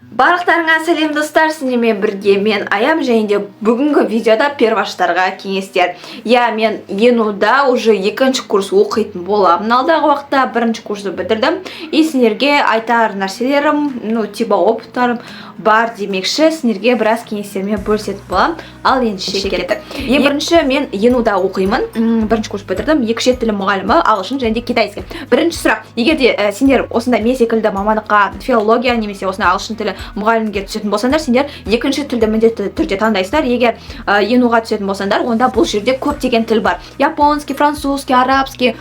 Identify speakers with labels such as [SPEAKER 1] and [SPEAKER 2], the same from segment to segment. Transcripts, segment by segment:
[SPEAKER 1] Барлықтарыңа сәлем, достар! Сіздермен бірге мен, Аям, және де бүгінгі видеода перваштарға кеңестер. Иә, мен ЕНУ-да уже екінші курс оқитын боламын алдағы уақытта, бірінші курсты бітірдім. И сендерге айтар нәрселерім, ну, типа опыттарым бар демекші, сендерге біраз кеңестермен бөлісетін боламын. Ал ендеше кеттік. Ең бірінші, мен ЕНУ-да оқимын, бірінші курс бітірдім, екі шет тілі мұғалімі, ағылшын және де китайский. Бірінші сұрақ: егер де сендер осындай мен секілді мамандыққа, филология немесе осындай ағылшын тілі мұғалімге түсетін болсаңдар, сендер екінші тілді міндетті түрде таңдайсыздар. Егер ЕНУ-ға түсетін болсаңдар, онда бұл жерде көптеген тіл бар: японский, французский, арабский,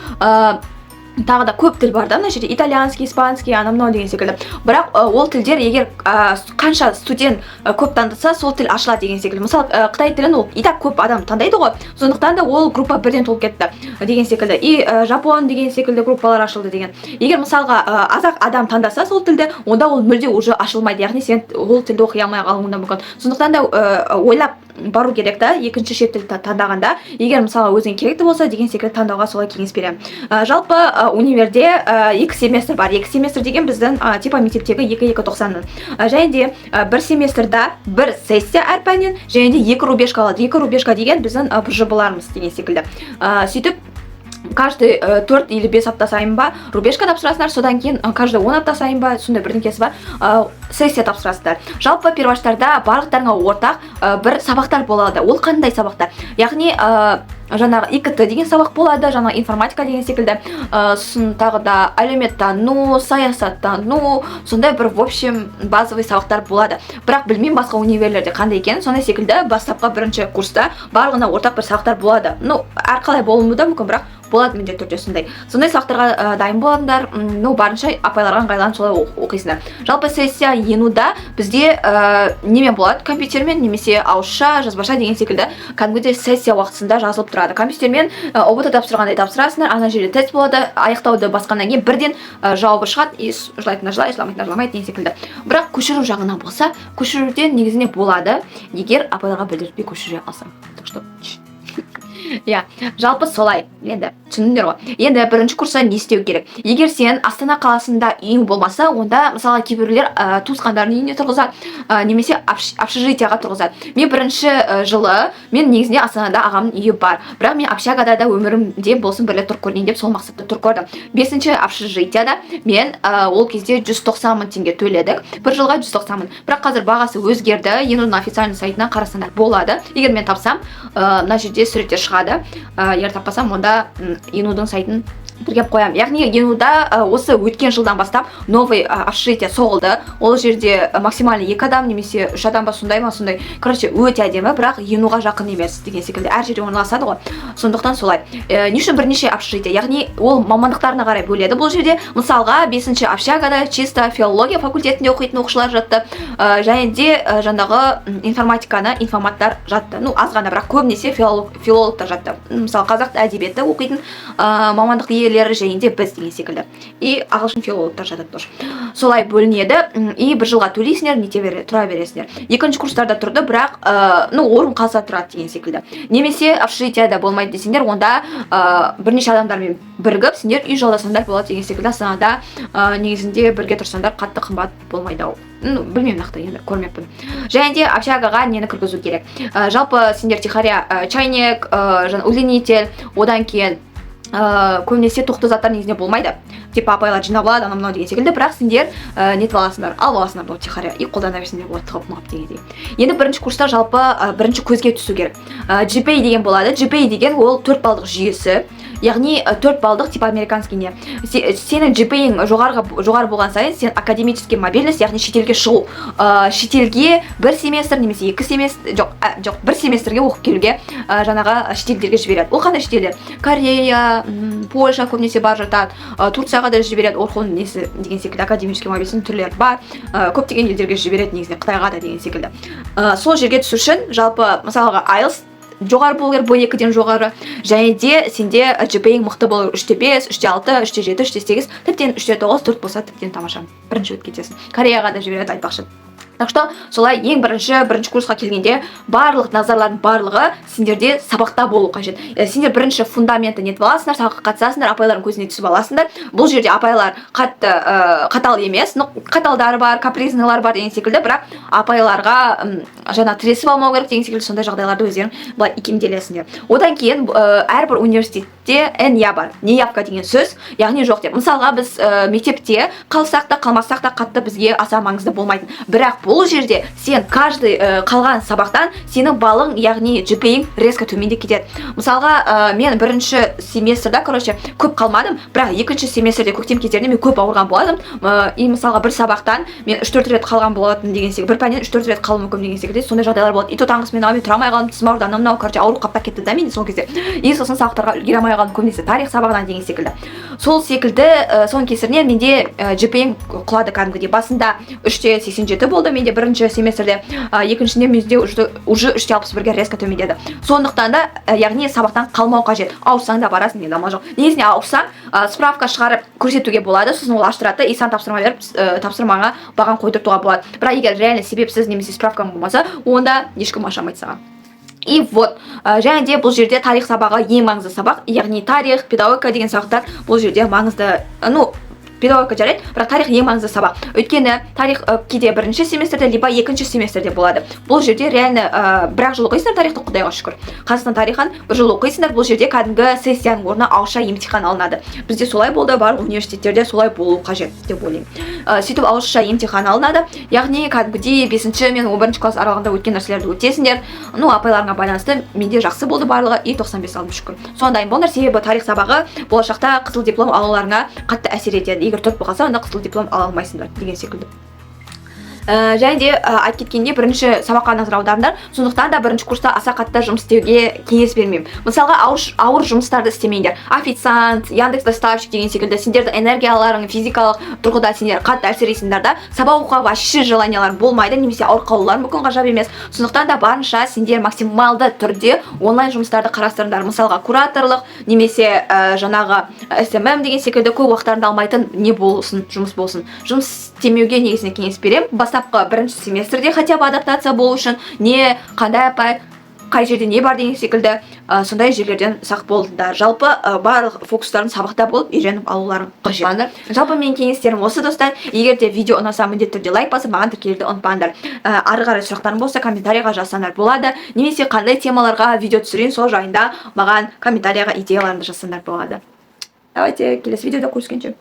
[SPEAKER 1] тағы да көп тіл бар да мына жерде, итальянский, испанский, анау мынау деген секілді. Бірақ ол тілдер егер қанша студент көп таңдаса, сол тіл ашылады деген секілді. Мысалы, қытай тілін ол и так көп адам таңдайды ғой, сондықтан да ол группа бірден толып кетті деген секілді. И жапон деген секілді группалар ашылды деген. Егер, мысалға, аз-ақ адам таңдаса сол тілді, онда ол мүлде уже ашылмайды, яғни сен ол тілді оқи алмай қалуың да мүмкін. Сондықтан да ойлап бару керек та екінші шет тіл таңдағанда, егер, мысалы, өзіңе керекті болса деген секілді, таңдауға солай кеңес беремін. Жалпы универде екі семестр бар. Екі семестр деген біздің типа мектептегі екі екі тоқсанның. Және де бір семестрда бір сессия әр пәннен және де екі рубежка алады. Екі рубежка деген біздің БЖБ-ларымыз деген секілді. Сөйтіп каждый 4 или 5 апта сайын ба рубежка тапсырасыңдар, содан кейін каждый 10 апта сайын ба, сондай бірдеңкесі бар, сессия тапсырасыздар. Жалпы перваштарда барлықтарыңа ортақ бір сабақтар болады. Ол қандай сабақтар? Яғни жаңағы ИКТ деген сабақ болады, жаңағы информатика деген секілді, сосын тағы да әлеуметтану, саясаттану, сондай бір, в общем, базовый сабақтар болады. Бірақ білмеймін, басқа универлерде қандай екенін. Сондай секілді бастапқы бірінші курста барлығына ортақ бір сабақтар болады. Ну, әрқалай болуы да мүмкін, бірақ болады міндетті түрде сондай. Сондай сабақтарға дайын болыңдар. Ну, барынша апайларға ыңғайланып, солай оқисыңдар. Жалпы сессия ЕНУ-да бізде немен болады: компьютермен немесе ауызша, жазбаша деген секілді, кәдімгідей сессия уақытысында жазылып тұрады. Компьютермен ҰБТ тапсырғандай тапсырасыңдар, ана жерде тест болады, аяқтауды басқаннан кейін бірден жауабы шығады, и жылайтындар жылайды, жыламайтындар жыламайды деген секілді. Бірақ көшіру жағынан болса, көшіруден негізінде болады, егер апайларға білдіртпей көшіре алсаң. Так что, иә, жалпы солай. Енді түсіндіңдер ғой. Енді бірінші курста не істеу керек? Егер сен Астана қаласында үйің болмаса, онда, мысалы, кейбіреулер туысқандарының үйіне тұрғызады немесе общежитияға тұрғызады. Мен бірінші жылы, мен негізінде Астанада ағамның үйі бар, бірақ мен общагада да өмірімде болсын бір рет тұрып көрейін деп, сол мақсатта тұрып көрдім. Бесінші общежитияда мен ол кезде 190 мың теңге төледік бір жылға, 190 мың. Бірақ қазір бағасы өзгерді, ЕНУ-ның официальный сайтынан қарасаңдар болады. Егер мен тапсам, мына жерде суреттер шығады, егер таппасам, онда ЕНУ-дың сайтын тіркеп қоямын. Яғни ЕНУ-да осы өткен жылдан бастап новый общежитие соғылды. Ол жерде максимально екі адам немесе үш адам ба, сондай ма, сондай. Короче, өте әдемі, бірақ ЕНУ-ға жақын емес деген секілді, әр жерде орналасады ғой, сондықтан солай. Не үшін бірнеше общежитие? Яғни ол мамандықтарына қарай бөледі. Бұл жерде, мысалға, бесінші общагада чисто филология факультетінде оқитын оқушылар жатты, және де жаңағы информатиканы информаттар жатты, ну, аз ғана, бірақ көбінесе филологтар жатты. Мысалы, қазақ әдебиеті оқитын мамандық иелері және де біз деген секілді, и ағылшын филологтар жатады тоже. Солай бөлінеді. И бір жылға төлейсіңдер, нете бере, тұра бересіңдер. Екінші курстарда тұрды, бірақ ну, орын қалса тұрады деген секілді. Немесе общежитияда болмайды десеңдер, онда бірнеше адамдармен бірігіп, сендер үй жалдасаңдар болады деген секілді. Астанада негізінде бірге тұрсаңдар, қатты қымбат болмайды ау, ну, білмеймін нақты, енді көрмеппін. Және де общагаға нені кіргізу керек? Жалпы сендер втихаря чайник, жаңа удлинитель, одан кейін көбінесе тоқты заттар негізінде болмайды, типа апайлар жинап алады, анау мынау деген секілді. Бірақ сендер нетіп аласыңдар, алып аласыңдар бұл втихаря и қолдана берсеңдер болады, тығып мығып дегендей. Енді бірінші курста жалпы бірінші көзге түсу керек. GPA деген болады. GPA деген ол 4 балдық жүйесі, яғни 4 балдық, типа американский не. Сенің GPA-ң жоғары болған сайын, сен академический мобильность, яғни шетелге шығу, шетелге бір семестр немесе екі семестр, жоқ, жоқ, бір семестрге оқып келуге жаңағы шетелдерге жібереді. Ол қандай шетелдер? Корея, Польша көбінесе барып жатады, Турцияға да жібереді, Орхон несі деген секілді, академический мобильностьтің түрлері бар, көптеген елдерге жібереді негізінде, Қытайға да деген секілді. Сол жерге түсу үшін жалпы, мысалға, IELTS жоғары болу керек, B2-ден жоғары, және де сенде GPA-ң мықты болу керек: 3,5, 3,6, 3,7, 3,8, тіптен 3,9, 4 болса, тіптен тамаша, бірінші өтіп кетесің. Кореяға да жібереді, айтпақшы. Так что солай, ең бірінші, бірінші курсқа келгенде барлық назарлардың барлығы сендерде сабақта болу қажет. Сендер бірінші фундаментті нетіп аласыңдар, сабаққа қатысасыңдар, апайлардың көзіне түсіп аласыңдар. Бұл жерде апайлар қатты қатал емес, ну, қаталдары бар, капризныйлар бар деген секілді, бірақ апайларға жаңа тіресіп алмау керек деген секілді, сондай жағдайларды өздерің былай икемделесіңдер. Одан кейін әрбір университетте НЯ бар, неявка деген сөз, яғни жоқ деп. Мысалға, біз мектепте қалсақ та, қалмасақ та, қатты бізге аса маңызды болмайтын, бірақ бұл жерде сен каждый қалған сабақтан сенің балың, яғни GPA-ң резко төмендеп кетеді. Мысалға, мен бірінші семестрда, короче, көп қалмадым, бірақ екінші семестрде, көктем кездерінде мен көп ауырған болатынмын. И мысалға, бір сабақтан мен 3-4 рет қалған болатын деген секілді, бір пәннен 3-4 рет қалуым мүмкін деген секілді, сондай жағдайлар болады. И то таңғысымен мен тұра алмай қалдым, тісім ауырды, анау мынау, короче, ауру қаптап кетті да менде сол кезде. И сосын сабақтарға үлгере алмай қалдым, көбінесе тарих сабағынан деген секілді. Сол секілді, соның кесірінен менде GPA-м құлады кәдімгідей. Басында 3,87 болды менде бірінші семестрде, екіншінде менде уже 3,61-ге резко төмендеді. Сондықтан да, яғни сабақтан қалмау қажет. Ауырсаң да барасың енді, амал жоқ. Негізінде ауырсаң, справка шығарып көрсетуге болады, сосын ол аштырады да, и саған тапсырма беріп, тапсырмаңа баған қойдыртуға болады. Бірақ егер реально себепсіз немесе справкаң болмаса, онда ешкім аша алмайды саған. И вот, және де бұл жерде тарих сабағы ең маңызды сабақ, яғни тарих, педагогика деген сабақтар бұл жерде маңызды. Ну, педагогика жарайды, бірақ тарих ең маңызды сабақ, өйткені тарих кейде бірінші семестрде либо екінші семестрде болады. Бұл жерде реально бір ақ жыл оқисыңдар тарихты, құдайға шүкір, Қазақстан тарихын бір жыл оқисыңдар. Бұл жерде кәдімгі сессияның орнына ауызша емтихан алынады. Бізде солай болды, барлық университеттерде солай болу қажет деп ойлаймын. Сөйтіп ауызша емтихан алынады, яғни кәдімгідей бесінші мен 11-класс аралығында өткен нәрселерді өтесіңдер. Ну, апайларыңа байланысты. Менде жақсы болды барлығы, и 95 алдым, шүкір. Соған дайын болыңдар, себебі тарих сабағы болашақта қызыл диплом алуларыңа қатты әсер етеді. Егер 4 болса, онда қызыл диплом ала алмайсыңдар деген секілді. Және де айтып кеткендей, бірінші сабаққа назар аударыңдар. Сондықтан да бірінші курста аса қатты жұмыс істеуге кеңес бермеймін. Мысалға, ауыр жұмыстарды істемеңдер: официант, Яндекс доставщик деген секілді. Сендердің энергияларың, физикалық тұрғыда сендер қатты әлсірейсіңдер да, сабақ оқуға вообще желанияларың болмайды немесе ауырып қалуларың мүмкін, ғажап емес. Сондықтан да барынша сендер максималды түрде онлайн жұмыстарды қарастырыңдар. Мысалға, кураторлық немесе жаңағы SMM деген секілді, көп уақыттарыңды алмайтын не болсын, жұмыс болсын. Жұмыс істемеуге негізінен кеңес беремін бастапқы бірінші семестрде, хотя бы адаптация болу үшін, не қандай апай, қай жерде не бар деген секілді, сондай жерлерден сақ болыңдар. Жалпы, барлық фокустарың сабақта болып, үйреніп алуларың қажет. Жалпы, менің кеңестерім осы, достар. Егер де видео ұнаса, міндетті түрде лайк басып, маған тіркелуді ұмытпаңдар. Ары қарай сұрақтарың болса, комментарийға жазсаңдар болады немесе қандай темаларға видео түсірейін, сол жайында маған комментарийға идеяларыңды жазсаңдар болады. Давайте, келесі видеода көріскенше.